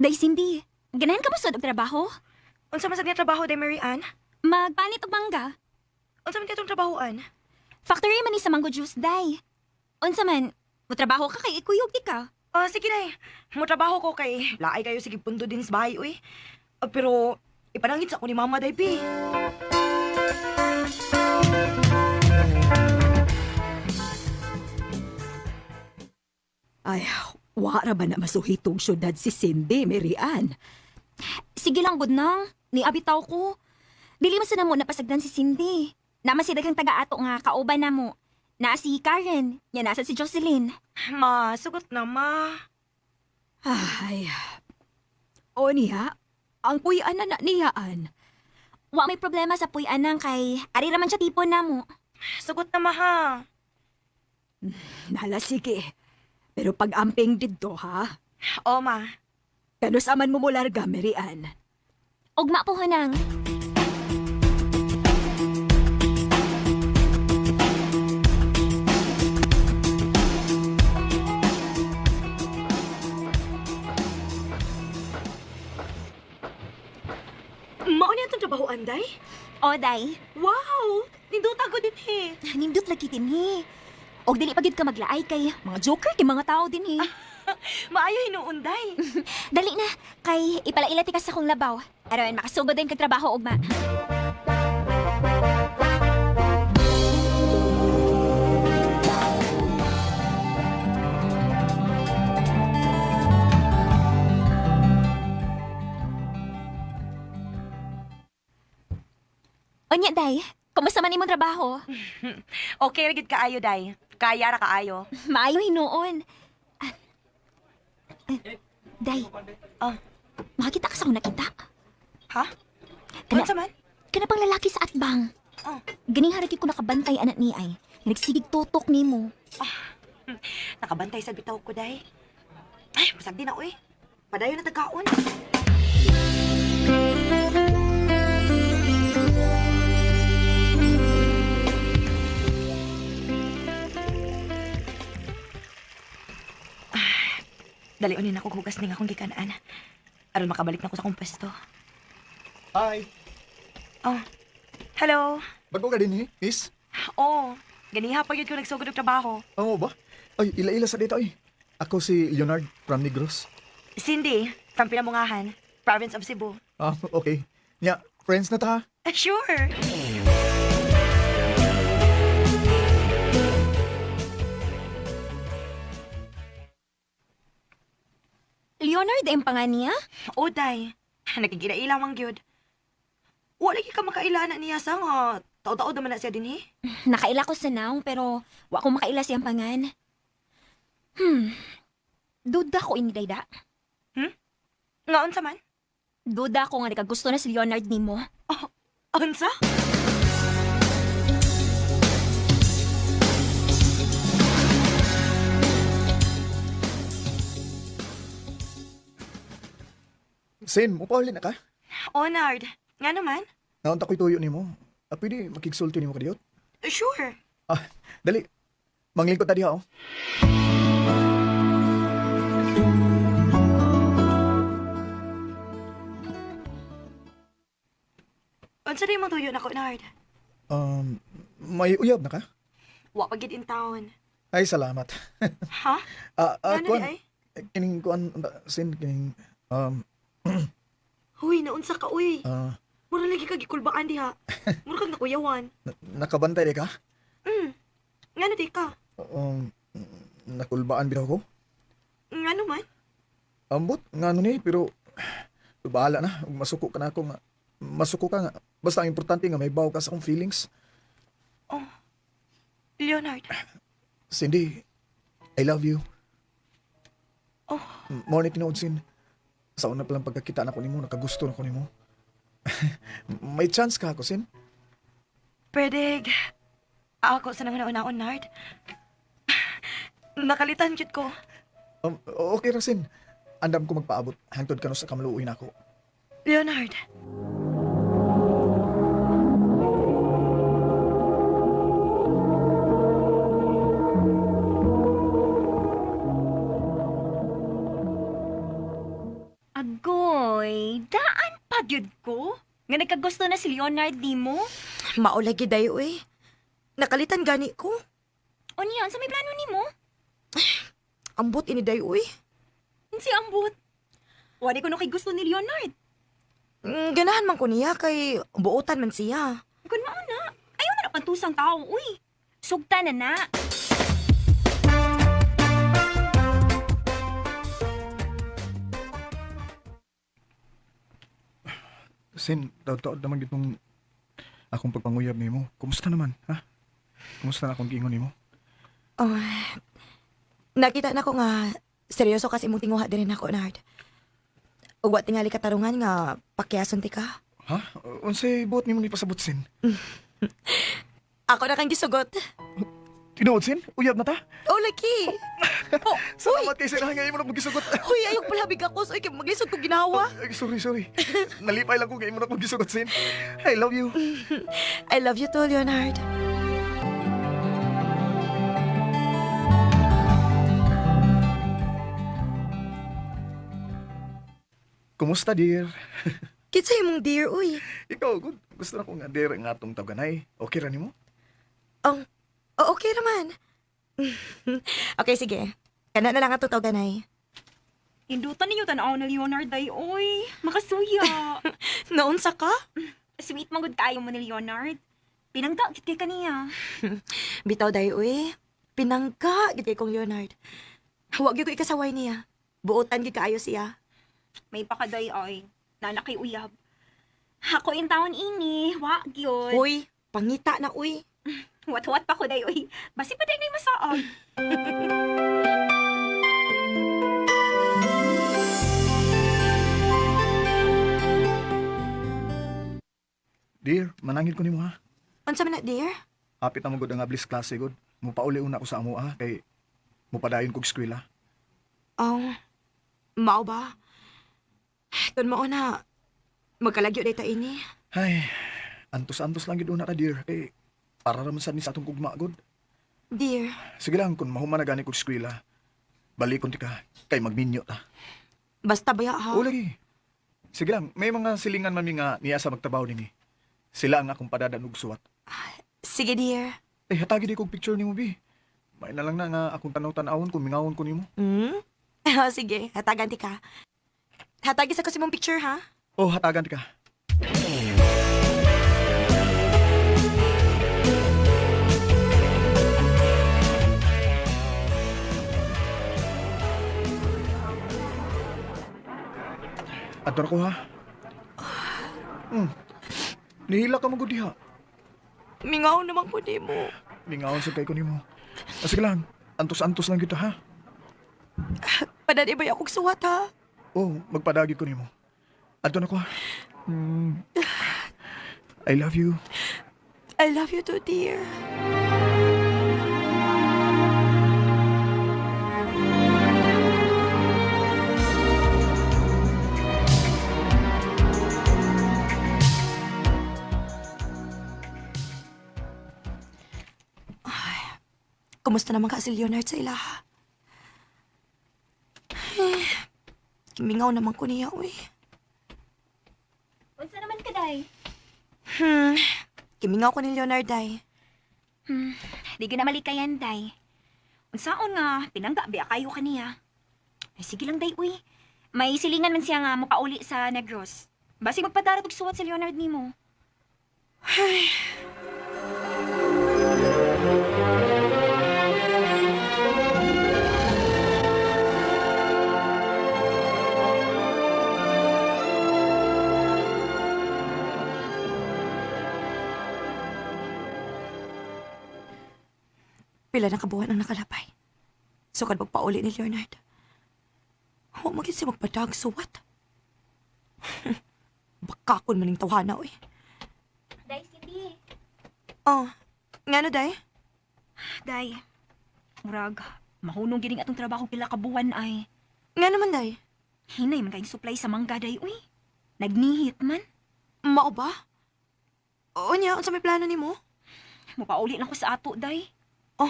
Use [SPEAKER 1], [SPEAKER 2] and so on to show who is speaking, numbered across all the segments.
[SPEAKER 1] Day Cindy, ganahan ka mo sud og trabaho?
[SPEAKER 2] Unsa man sad nga trabaho day, Mary Ann?
[SPEAKER 1] Magpanit og mangga.
[SPEAKER 2] Unsa man katong trabahoan?
[SPEAKER 1] Factory man ni sa mango juice, day. Unsa man, motrabaho ka kay ikuyog di ka.
[SPEAKER 2] Ah, sige day. Mo trabaho ko kay laay kayo sige pundo din sa bahay uy. Ah, pero ipanangit sa ko ni Mama day pi.
[SPEAKER 3] Ay, wara ba na masuhitong syudad si Cindy, Mary Ann?
[SPEAKER 1] Sige lang gud nang, niabitaw ko. Dili man sa namo napasagdan si Cindy. Naman si daghang taga-ato nga kauban namo. Naa si Karen, nya nasa si Jocelyn.
[SPEAKER 2] Ma, sugot na ma.
[SPEAKER 3] Ay, o niya, ang puyan na na niyaan.
[SPEAKER 1] Wa may problema sa puy-anang kay ari ra man siya tipo namo.
[SPEAKER 2] Sugot na ma ha.
[SPEAKER 3] Nala, sige. Pero pag-amping didto, ha?
[SPEAKER 2] O ma.
[SPEAKER 3] Kanus aman mo mularga, Mary Ann.
[SPEAKER 1] Ugma po hunang.
[SPEAKER 2] Mao ni atong trabahoan day?
[SPEAKER 1] O day,
[SPEAKER 2] Wow! Nindot ako din he.
[SPEAKER 1] nindot lagi dinhi. Og dili pa gyud ka maglaay kay mga joker kay mga tao dinhi.
[SPEAKER 2] Maayo hinuon day.
[SPEAKER 1] Dali na kay ipalaila ti ka sa akong labaw. Aron makasugod din kag trabaho ugma. Unya, Day. Kumusta man imong trabaho?
[SPEAKER 2] Okay ra gid kaayo day. Kaya ra kaayo.
[SPEAKER 1] Maayo hinuon. Ah, eh, Day.
[SPEAKER 2] Ah.
[SPEAKER 1] Makakita ka sa akong nakita.
[SPEAKER 2] Ha?
[SPEAKER 1] Kana-
[SPEAKER 2] Unsa man?
[SPEAKER 1] Kana pang lalaki sa atbang.
[SPEAKER 2] Oh.
[SPEAKER 1] Ganing haraki ko nakabantay anak ni ay. Nagsigig tutok nimo.
[SPEAKER 2] Nakabantay sa bitaw ko day. Ay, masag din na uy. Padayon na tagkaon. Ah, Dali unin ako hugas ning akong gikanaan. Aron makabalik na ko sa akong pwesto.
[SPEAKER 4] Hi!
[SPEAKER 2] Oh. Hello.
[SPEAKER 4] Bago ka din eh, miss?
[SPEAKER 2] Oh, ganiha pa gyud ko nagsugod og trabaho.
[SPEAKER 4] Oo ba? Ay, ila-ila sa dito ay. Ako si Leonard from Negros.
[SPEAKER 2] Cindy, from Pinamungahan, province of Cebu.
[SPEAKER 4] Ah, okay. Nya, friends na ta ha?
[SPEAKER 2] Ah, sure.
[SPEAKER 1] Leonard ang pangan niya?
[SPEAKER 2] O, day. Nagkikinaila man gyud. Wala gyud ka makaila na niya sa nga. Tao-tao naman na siya dinhi.
[SPEAKER 1] Nakaila ko sa naong pero wa ko makaila siyang pangan. Duda ko ini dayda.
[SPEAKER 2] Nga unsa man?
[SPEAKER 1] Duda ko nga nakagusto na si Leonard nimo.
[SPEAKER 2] Unsa?
[SPEAKER 4] Sin, mupauli na ka?
[SPEAKER 2] O, Nard. Nga naman?
[SPEAKER 4] Naunta ko'y tuyo nimo. Ah, pwede makigsulti nimo kadiyot?
[SPEAKER 2] Sure.
[SPEAKER 4] Ah, dali. Manglingkod ta diha oh.
[SPEAKER 2] Unsa di mo tuyo nako, Nard?
[SPEAKER 4] Um, may uyab na ka?
[SPEAKER 2] Wa pa gyud in town.
[SPEAKER 4] Ay, salamat.
[SPEAKER 2] Ha?
[SPEAKER 4] Ah, ah,
[SPEAKER 2] Ngano
[SPEAKER 4] kuan,
[SPEAKER 2] di ay?
[SPEAKER 4] kining kuan, sin, kining,
[SPEAKER 2] Huy, naunsa ka uy.
[SPEAKER 4] ah,
[SPEAKER 2] Mura lagi ka gikulbaan diha. Mura kag nakuyawan.
[SPEAKER 4] nakabantay di ka?
[SPEAKER 2] Ngano di ka?
[SPEAKER 4] Um, nakulbaan bitaw ko?
[SPEAKER 2] Ngano man?
[SPEAKER 4] Ambot, nga ano ni, pero bahala na, Ug masuko ka na ako nga. Masuko ka nga. Basta ang importante nga may baw ka sa akong feelings.
[SPEAKER 2] Leonard.
[SPEAKER 4] Cindy, I love you.
[SPEAKER 2] Oh.
[SPEAKER 4] Mo ni tinuod, Sin. Sa una palang pagkakita na ko nimo, nakagusto na ko nimo. May chance ka ako, Sin.
[SPEAKER 2] Pwede. Ako sa nang naon Nard. Nakalitan jud ko.
[SPEAKER 4] Okay ra, Sin. Andam ko magpaabot. Hangtod ka no sa kamluoy na ako.
[SPEAKER 2] Leonard.
[SPEAKER 1] gyud ko? Nga nagkagusto na si Leonard nimo?
[SPEAKER 2] Mao lagi day uy. Nakalitan gani ko.
[SPEAKER 1] Unya, unsa may plano nimo?
[SPEAKER 2] Ambot ini day uy.
[SPEAKER 1] Unsi ambot? Wala ko no kay gusto ni Leonard.
[SPEAKER 2] Ganahan man ko niya kay buotan man siya.
[SPEAKER 1] Kun mao na. Ayaw na na pantusang tao, uy. Sugta na na.
[SPEAKER 4] Sin, taod-taod naman gitong akong pagpanguyab nimo. Kumusta naman, ha? Kumusta na akong giingon nimo?
[SPEAKER 2] Oh, nakita na ko nga seryoso kasi imong tinguha din ako, Nard. Ug wa tingali katarungan nga pakiyason ti ka.
[SPEAKER 4] Ha? Unsay buot nimo ni pasabot, Sin?
[SPEAKER 2] Ako na kang gisugot.
[SPEAKER 4] Tinuod, Sin? Uyab na ta?
[SPEAKER 2] Oh, laki. Oh,
[SPEAKER 4] Salamat kay Sin, ha? Ngayon mo na kong gisugot.
[SPEAKER 2] Huy, ayok palabig ako. Uy, kay maglisod ko ginawa.
[SPEAKER 4] Ay, sorry, sorry. Nalipay lang ko kay mo na kong gisugot, Sin. I love you.
[SPEAKER 2] I love you too, Leonard.
[SPEAKER 4] Kumusta, dear?
[SPEAKER 2] Kinsa imong dear, uy.
[SPEAKER 4] Ikaw, good. Gusto na ko nga, dear, nga atong taganay. Okay ra nimo?
[SPEAKER 2] Oh, oh, okay naman. Okay, sige. Kana na lang ato tawganay.
[SPEAKER 1] Indutan ninyo tan-aw na Leonard ay, oy. Makasuya.
[SPEAKER 2] Naunsa ka?
[SPEAKER 1] Sweet man gud kaayo mo ni Leonard. Pinangga gid kay kaniya.
[SPEAKER 2] Bitaw day, uy. Pinangka, gid kay kong Leonard. Huwag gyud ko ikasaway niya. Buotan gid kaayo siya.
[SPEAKER 1] May pakaday ay. Nana kay uyab. Ako in taon ini, wa gyud.
[SPEAKER 2] Uy, pangita na, uy.
[SPEAKER 1] Wat-wat pa ko day oy. Basi pa day nay masaag.
[SPEAKER 4] Dear, manangin ko nimo ha.
[SPEAKER 2] Unsa man na, dear?
[SPEAKER 4] Hapit na mo gud ang ablis klase gud. Mupauli una ko sa amo ha kay mupadayon kog eskwela.
[SPEAKER 2] Oh, mao ba? Kun mao na, magkalagyo day ta ini.
[SPEAKER 4] Ay, antos-antos lang gid una ta dear kay para ra man sad ni sa atong kugma gud.
[SPEAKER 2] Dear,
[SPEAKER 4] Sige lang kun mahuman na gani kog eskwela. Balikon ti ka kay magminyo ta.
[SPEAKER 2] basta baya ha?
[SPEAKER 4] Oo lagi. Sige lang, may mga silingan man mi nga niya sa magtrabaho nini. Sila ang akong padadan og suwat.
[SPEAKER 2] Sige, dear.
[SPEAKER 4] Eh hatagi di kog picture nimo bi. May na lang na nga akong tanaw-tanawon kung mingawon ko nimo.
[SPEAKER 2] Hmm? Oh, sige, hatagan ti ka. Hatagi sa ko si mong picture, ha?
[SPEAKER 4] Oh, hatagan ti ka. Adto na ko ha. Nihila ka magud diha.
[SPEAKER 2] Mingaw naman ko di mo.
[SPEAKER 4] Mingawon sa kay ko nimo. Ah, sige lang, antos-antos lang kita ha.
[SPEAKER 2] Padali ba akong suwat, ha?
[SPEAKER 4] Oh, magpadagi ko nimo. Adto na ko ha. I love you.
[SPEAKER 2] I love you too, dear. Ay, kumusta naman ka si Leonard sa ilaha? Eh, Kimingaw naman ko niya, uy.
[SPEAKER 1] Unsa naman ka day?
[SPEAKER 2] Kimingaw ko ni Leonard, ay.
[SPEAKER 1] Di gyud na malikayan day. Unsaon nga pinangga biya kayo kaniya. Ay sige lang day uy. May silingan man siya nga mopauli sa Negros. Basi magpadara og suwat si Leonard nimo.
[SPEAKER 2] Pila na kabuhan ang nakalapay. Sukad magpauli ni Leonard. Huwag mo siya magpadag suwat. Baka kun maning tawhana, uy.
[SPEAKER 1] Day Cindy.
[SPEAKER 2] Oh, ngano, day?
[SPEAKER 1] Day. Murag mahunong gining atong trabaho pila ka buwan ay.
[SPEAKER 2] Nga naman, day?
[SPEAKER 1] Hinay man kayong supply sa mangga day uy. Nagnihit man.
[SPEAKER 2] Mao ba? Oo niya, unsa may plano nimo?
[SPEAKER 1] Mopauli na ko sa ato day.
[SPEAKER 2] Oh,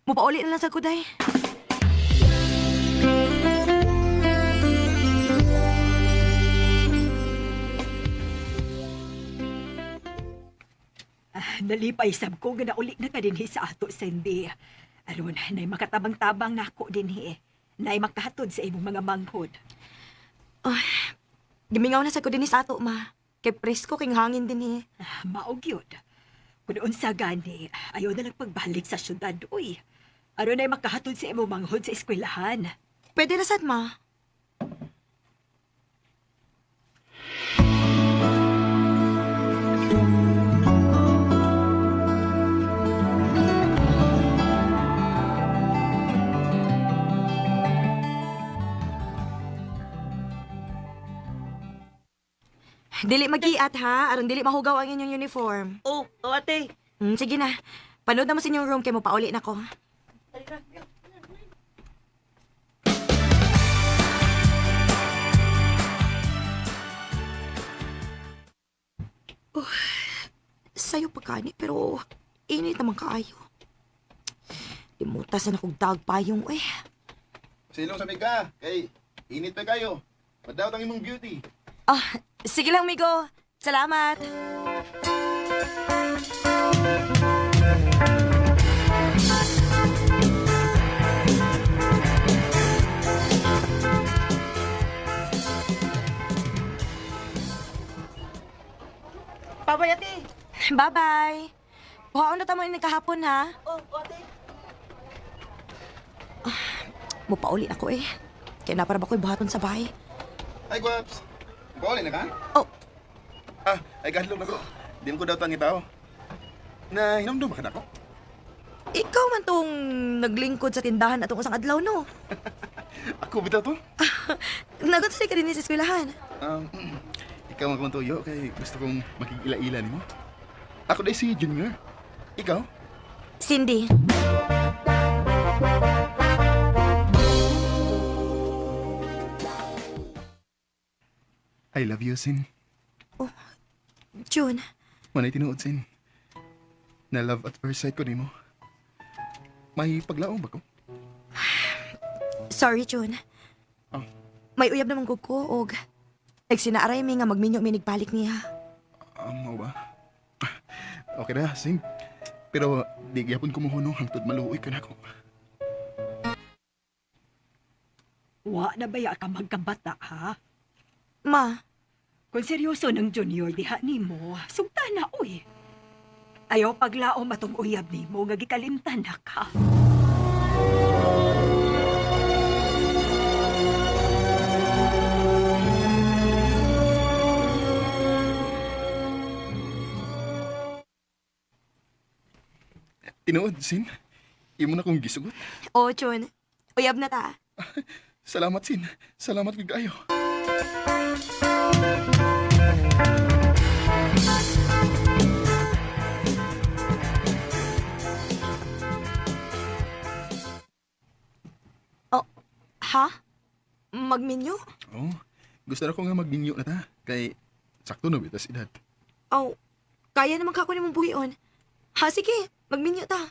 [SPEAKER 2] mupauli na lang sa ko, day.
[SPEAKER 3] Ah, nalipay sab ko nga nauli na ka dinhi sa ato, Cindy. Aron, nay makatabang-tabang nako dinhi. Nay makahatod sa imong mga manghod.
[SPEAKER 2] Gimingaw na sa ko dinhi sa ato, ma. Kay presko king hangin dinhi.
[SPEAKER 3] Ah, mao gyud. Kun unsa gani, ayaw na lang pagbalik sa syudad, uy. Aron nay makahatod sa imong manghod sa eskwelahan.
[SPEAKER 2] Pwede na sad, ma. Dili magiat ha, aron dili mahugaw ang inyong uniform.
[SPEAKER 5] Oh, oh ate.
[SPEAKER 2] Sige na. Panood na mo sa inyong room kay mo pauli na ko. Oh, sayo pa kani pero init naman kaayo. Limutas na akong dagpayong eh.
[SPEAKER 6] Silong sa ka, kay init pa kayo. Madawat ang imong beauty.
[SPEAKER 2] Ah, sige lang, migo. Salamat.
[SPEAKER 5] Bye-bye, ate.
[SPEAKER 2] Bye-bye. Kuhaon na tamo ini kahapon ha.
[SPEAKER 5] Oh, oh, ate.
[SPEAKER 2] Mupauli ako eh. Kaya na para ba ko'y buhaton sa bahay?
[SPEAKER 6] Ay, guwaps. Pauli na ka?
[SPEAKER 2] Oh,
[SPEAKER 6] Ah, ay kahadlok na ko. Di mo ko daw tangi tao. Na hinumdum ba ka nako?
[SPEAKER 2] Ikaw man tong naglingkod sa tindahan atong usang adlaw, no?
[SPEAKER 6] Ako bitaw to.
[SPEAKER 2] Nagunsa ka din sa eskwelahan.
[SPEAKER 6] Ikaw ang tuyo kay gusto kong makikila-ila nimo. Ako dai si Junior. Ikaw?
[SPEAKER 2] Cindy.
[SPEAKER 6] I love you, Sin.
[SPEAKER 2] June.
[SPEAKER 6] Manay tinuod, Sin. Na love at first sight ko nimo. May paglaom ba ko?
[SPEAKER 2] Sorry, June.
[SPEAKER 6] Oh.
[SPEAKER 2] May uyab naman ko ko, og nagsinaaray mi nga magminyo mi nagbalik niya.
[SPEAKER 6] Mao ba? Okay na, Sin. Pero di gyapon ko mohuno hangtod maluoy ka nako.
[SPEAKER 3] Wa na baya ka magkabata, ha?
[SPEAKER 2] Ma,
[SPEAKER 3] Kung seryoso ng junior diha nimo, sugta na, uy. Ayaw paglaom atong uyab nimo nga gikalimtan na ka.
[SPEAKER 6] Tinuod, Sin. Imo na kong gisugot.
[SPEAKER 2] oh, June. Uyab na ta.
[SPEAKER 6] Salamat, Sin. Salamat gud kaayo.
[SPEAKER 2] Oh, ha? Magminyo?
[SPEAKER 6] Oh, gusto na ko nga magninyo na ta. Kay sakto na bitas edad.
[SPEAKER 2] Oh, kaya naman ka ko nimong buhion. Ha, sige. Magminyo ta.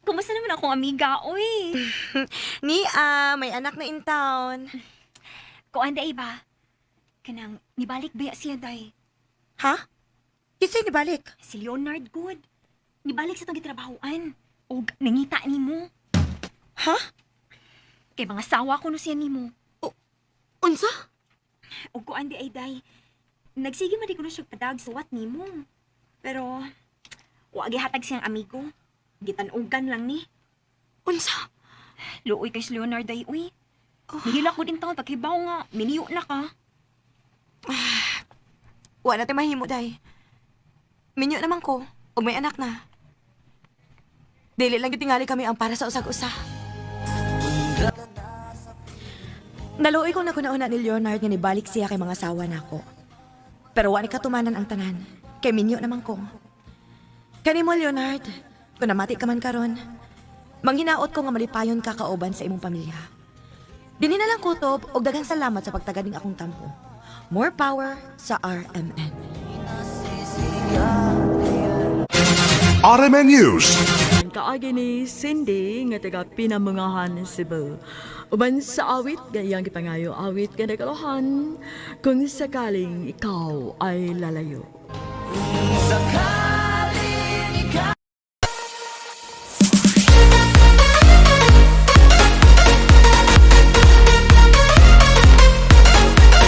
[SPEAKER 1] Kumusta naman akong amiga, uy?
[SPEAKER 2] Ni, ah, may anak na in town.
[SPEAKER 1] Kuan day ba? Kanang nibalik ba siya day?
[SPEAKER 2] Ha? Kisay nibalik.
[SPEAKER 1] Si Leonard Good. Nibalik sa itong gitrabahoan. Og nangita nimo.
[SPEAKER 2] Ha?
[SPEAKER 1] Kay mga sawa ko no siya nimo.
[SPEAKER 2] Unsa?
[SPEAKER 1] Og kuan di ay day. Nagsige man di ko na siya padag suwat nimo. Pero wa gihatag siyang amigo. Gitanugan lang ni.
[SPEAKER 2] Unsa?
[SPEAKER 1] Luoy kay si Leonard ay uy. Nihila ko din taon paghibaw nga miniyo na ka.
[SPEAKER 2] Wa na tay mahimo, day. Minyo naman ko, og may anak na. Dili lang gyud tingali kami ang para sa usag-usa. Naluoy kong nakunauna ni Leonard nga nibalik siya kay mga asawa nako. Pero wa ni katumanan ang tanan. Kay minyo naman ko. Kanimo Leonard, Kung namati ka man karon, manghinaot ko nga malipayon ka kauban sa imong pamilya. Dinhi na lang kutob og daghang salamat sa pagtagad ning akong tampo. More power sa RMN.
[SPEAKER 7] RMN News.
[SPEAKER 8] Kaagi ni Cindy nga taga Pinamungahan, Cebu. Uban sa awit nga iyang gipangayo awit nga nagalohan kung sakaling ikaw ay lalayo.
[SPEAKER 5] Sakali.